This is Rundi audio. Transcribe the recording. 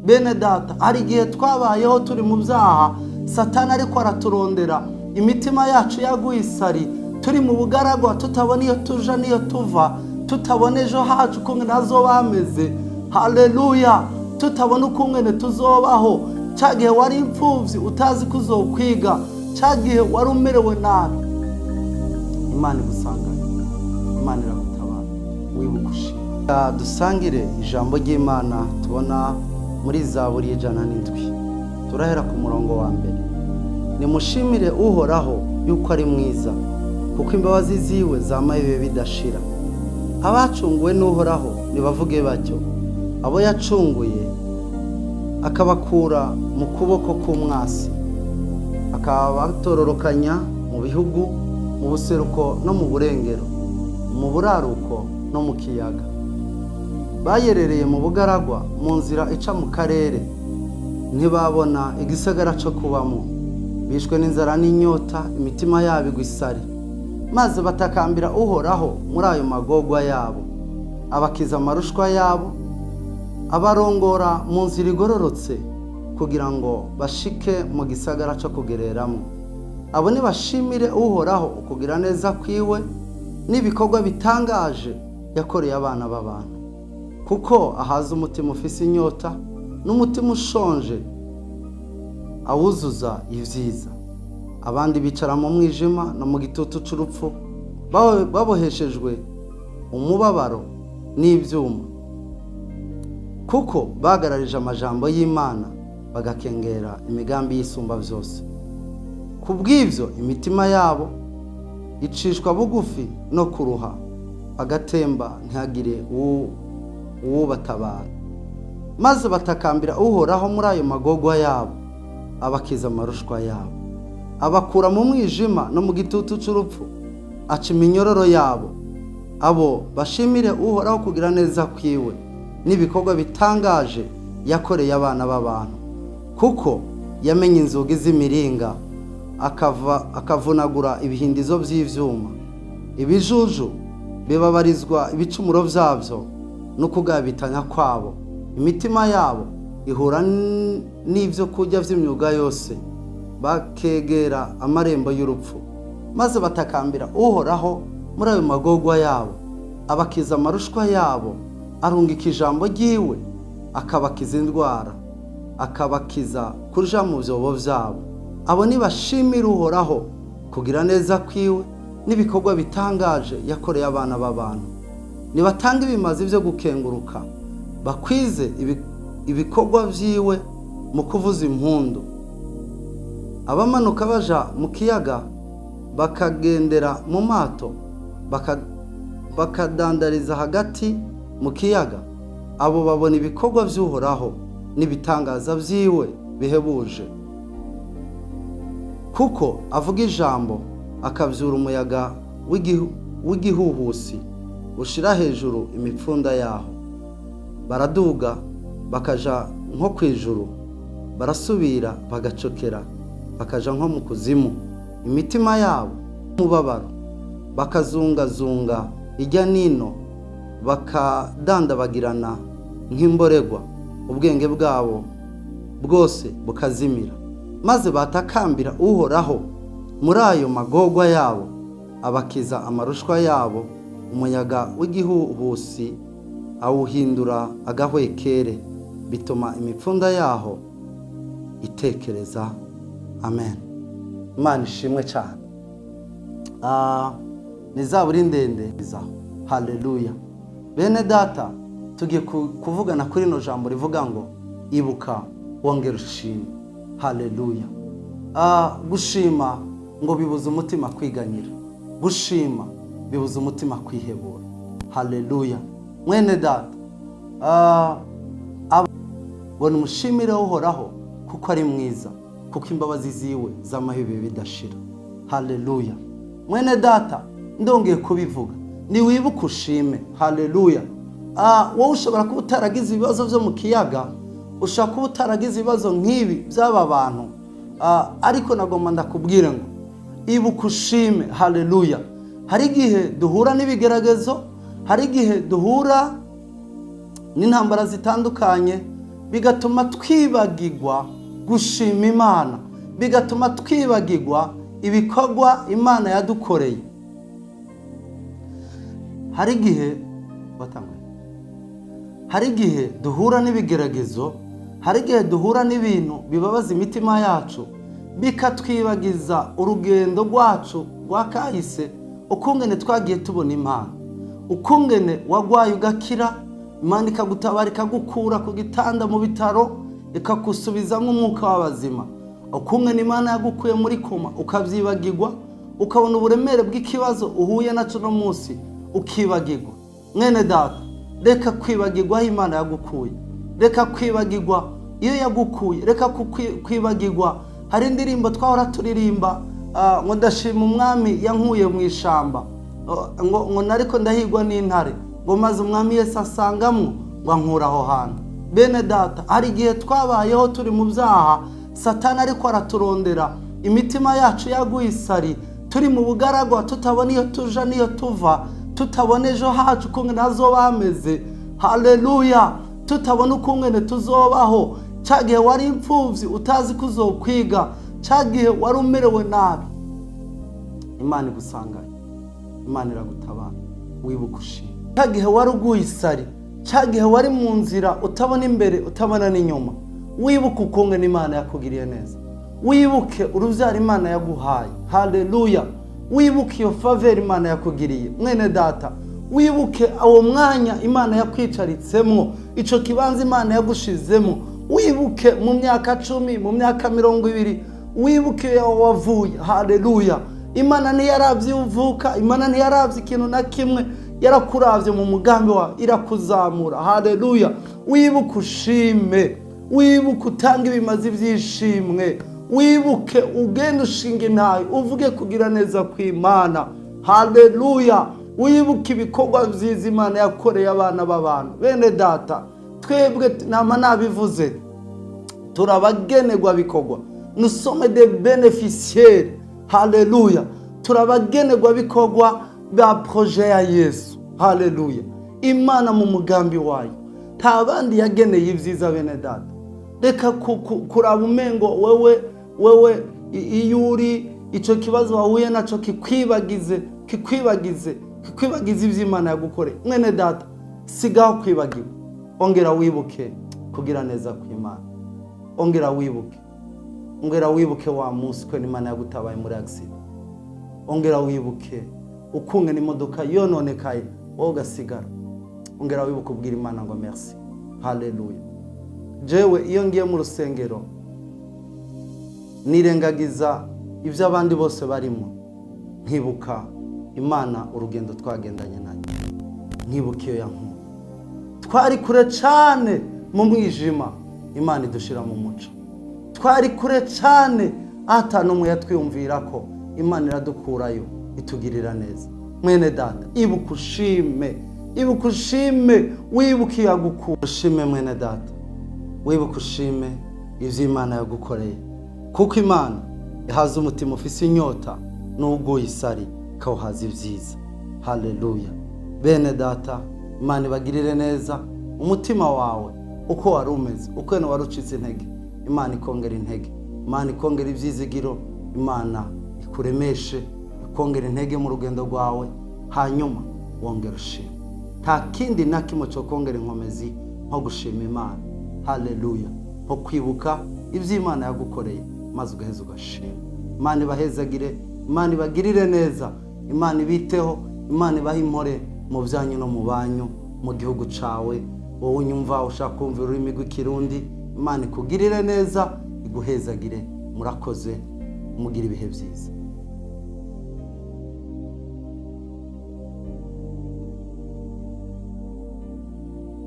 Bene data, hari igihe twabayeho turi mu byaha, Satani ariko araturondera, imitima yacu yaguye isari, turi mu bugaragwa, tutabona iyo tuja n'iyo tuva, tutabona ejo hacu ukuntu nazo bameze. Haleluya! Tutabona ukungene tuzobaho. Cya gihe wari imfubyi, utazi ko uzokwiga, cya gihe wari umerewe nabi, Imana igusanganye, Imana iragutabara. Wibuka ushima. Dusangire ijambo ry'Imana tubona muri Zaburi 107. Turahera ku murongo wa mbere: "Nimushimire Uhoraho yuko ari mwiza, kuko imbabazi ziwe zamaye ibihe bidashira." Abacunguwe n'Uhoraho nibavuge batyo, abo yacunguye akabakura mu kuboko k'umwasi, akabatororokanya mu bihugu, mu buseruko no mu burengero, mu buraruko no mu kiyaga. Bayerereye mu bugaragwa, mu nzira ica mu karere, ntibabona igisagara cyo kubamo. Bishwe n'inzara n'inyota, imitima yabo igwa isari. Maze batakambira Uhoraho muri ayo magorwa yabo, abakiza amarushwa yabo, abarongora mu nzira igororotse kugira ngo bashike mu gisagara cyo kugereramo. Abo nibashimire Uhoraho ukugira neza kwiwe n'ibikorwa bitangaje yakoreye abana b'abantu, kuko ahaza umutima ufise inyota, n'umutima ushonje awuzuza ibyiza. Abandi bicara mu mwijima no mu gitutu cy'urupfu, baboheshejwe umubabaro n'ibyuma, kuko bagararije amajambo y'Imana, bagakengera imigambi y'Isumba byose. Ku bw'ibyo imitima yabo icishwa bugufi no kuruha, bagatemba ntihagire uwubatabara. Maze batakambira Uhoraho muri ayo magorwa yabo, abakiza amarushwa yabo, abakura mu mwijima no mu gitutu cy'urupfu, aca iminyororo yabo. Abo bashimire Uhoraho kugira neza kwiwe n'ibikorwa bitangaje yakoreye abana b'abantu, kuko yamenye inzugi z'imiringa, akava akavunagura ibihindizo by'ivyuma. Ibijuju bibabarizwa ibicumuro byabyo no kugabitanya kwabo. Imitima yabo ihura n'ibyo kurya by'imyuga yose, bakegera amarembo y'urupfu. Maze batakambira Uhoraho muri ayo magorwa yabo, abakiza amarushwa yabo. Arungika ijambo ryiwe, akabakiza indwara, akabakiza kuja mu byobo byabo. Abo nibashimira Uhoraho kugira neza kwiwe n'ibikorwa bitangaje yakoreye abana b'abantu. Nibatanga ibimazi byo gukenguruka, bakwize ibikorwa byiwe mu kuvuza impundu. Abamanuka baja mu kiyaga, bakagendera mu mato, bakadandariza hagati mu kiyaga, abo babona ibikorwa by'Uhoraho n'ibitangaza byiwe bihebuje, kuko avuga ijambo, akabyura umuyaga w'igihuhusi ushira hejuru imipfunda yaho. Baraduga bakaja nko ku ijuru, barasubira bagacokera bakaja nko mu kuzimu. Imitima yabo umubabaro, bakazungazunga ijya nino, bakadandabagirana nk'imboregwa, ubwenge bwabo bwose bukazimira. Maze batakambira Uhoraho muri ayo magorwa yabo, abakiza amarushwa yabo. Umuyaga w'igihuhusi awuhindura agahwekere, bituma imipfunda yaho itekereza. Amen. Imana ishimwe cyane. Ni zaburi ndende. Haleluya! Bene data, tugiye kuvugana kuri rino jambo rivuga ngo "Ibuka wongera ushime". Haleluya! Gushima ngo bibuza umutima kwiganyira, gushima bibuza umutima kwihebura. Haleluya! Mwene data, ngo nimushimire Uhoraho kuko ari mwiza, kuko imbabazi ziwe zamaho ibihe bidashira. Haleluya! Mwene data, ndongeye kubivuga: niwibuke ushime. Haleluya! Wowe ushobora kuba utaragize ibibazo byo mu kiyaga, ushobora kuba utaragize ibibazo nk'ibi by'aba bantu, ariko nagomba ndakubwire ngo ibuka ushime. Haleluya! Hari igihe duhura n'ibigeragezo, hari igihe duhura n'intambara zitandukanye. Bigatuma twibagirwa gushima Imana, bigatuma twibagirwa ibikorwa Imana yadukoreye. Hari igihe watanguye, hari igihe duhura n'ibigeragezo, hari igihe duhura n'ibintu bibabaza imitima yacu, bikatwibagiza urugendo rwacu rwa kahise, ukungene twagiye tubona Imana, ukungene wagwaye ugakira, Imana ikagutabara, ikagukura ku gitanda mu bitaro, ikagusubizamo umwuka w'abazima, ukungene Imana yagukuye muri koma ukabyibagirwa, ukabona uburemere bw'ikibazo uhuye nacyo uno munsi ukibagirwa. Mwene data, reka kwibagirwa aho Imana yagukuye, reka kwibagirwa iyo yagukuye, reka kwibagirwa. Hari indirimbo twahora turirimba ngo ndashima umwami yankuye mu ishamba, ngo nariko ndahigwa n'intare, ngo maze umwami Yesu asangamwo, ngo ankura aho hantu. Bene data, hari igihe twabayeho turi mu byaha, Satani ariko araturondera, imitima yacu yaguye isari, turi mu bugaragwa, tutabona iyo tuja n'iyo tuva, tutabona ejo hacu ukungene hazoba hameze. Haleluya! Tutabona ukungene tuzobaho. Cya gihe wari imfuvyi utazi ko uzokwiga, cya gihe wari umerewe nabi, Imana igusanganye, Imana iragutabara, wibuka ushima. Cya gihe wari uguye isari, cya gihe wari mu nzira utabona imbere utabona n'inyuma, wibuke ukungene Imana yakugiriye neza, wibuke urubyaro Imana yaguhaye. Haleluya! Wibuke iyo faveur Imana yakugiriye. Mwene data, wibuke uwo mwanya Imana yakwicaritsemo, ico kibanza Imana yagushizemo. Wibuke mu myaka 10, mu myaka 20, wibuke aho wavuye. Haleluya! Imana ntiyaravye uvuka, Imana ntiyaravye ikintu na kimwe, yarakuravye mu mugambi wawe, irakuzamura. Haleluya! Wibuke ushime, wibuke utange ibimazi by'ishimwe, wibuke ugende ushinga intayo, uvuge kugira neza kw'Imana. Haleluya! Wibuke ibikorwa vyiza Imana yakoreye abana b'abantu. Bene data, twebwe nama nabivuze, turabagenerwa bikorwa, nous sommes des bénéficiaires. Haleluya! Turabagenerwa bikorwa ba projet ya Yesu. Haleluya! Imana mu mugambi wayo nta bandi yageneye ibyiza. Bene data, reka kuraba umengo wewe iyo uri ico kibazo wahuye naco kikwibagize, kikwibagize, kikwibagize ivy'Imana yagukoreye. Mwene data, sigaho kwibagirwa, ongera wibuke kugira neza kw'Imana, ongera wibuke, ongera wibuke wa munsi ko Imana yagutabaye muri accident, ongera wibuke ukungene imodoka yononekaye wowe ugasigara, ongera wibuke ubwira Imana ngo merci. Haleluya! Jewe iyo ngiye mu rusengero nirengagiza ibyo abandi bose barimo, nkibuka Imana, urugendo twagendanye nayo, nkibuka iyo yankuye. Twari kure cyane mu mwijima, Imana idushira mu muco. Twari kure cyane ata n'umwe yatwiyumvira ko, Imana iradukurayo, itugirira neza. Mwene data, ibuka ushime, ibuka ushime, wibuke iyo yagukura. Ushime mwene data, wibuke ushime ivyo Imana yagukoreye, kuko Imana ihaza umutima ufise inyota n'uguye isari, ikawuhaza ibyiza. Haleluya! Bene data, Imana ibagirire neza. Umutima wawe uko wari umeze, uko wari ucitse intege, Imana ikongera intege, Imana ikongera ibyizigiro, Imana ikuremeshe, ikongera intege mu rugendo rwawe, hanyuma wongera ushima. Nta kindi na kimwe cyo kongera inkomezi nko gushima Imana. Haleluya! Nko kwibuka ibyo Imana yagukoreye, maze ugaheza ugashima. Imana ibahezagire, Imana ibagirire neza, Imana ibiteho, Imana ibahe impore mu byanyu no mu banyu, mu gihugu cawe. Wowe unyumva ushaka kumva ururimi rw'Ikirundi, Imana ikugirire neza, iguhezagire. Murakoze, mugire ibihe byiza.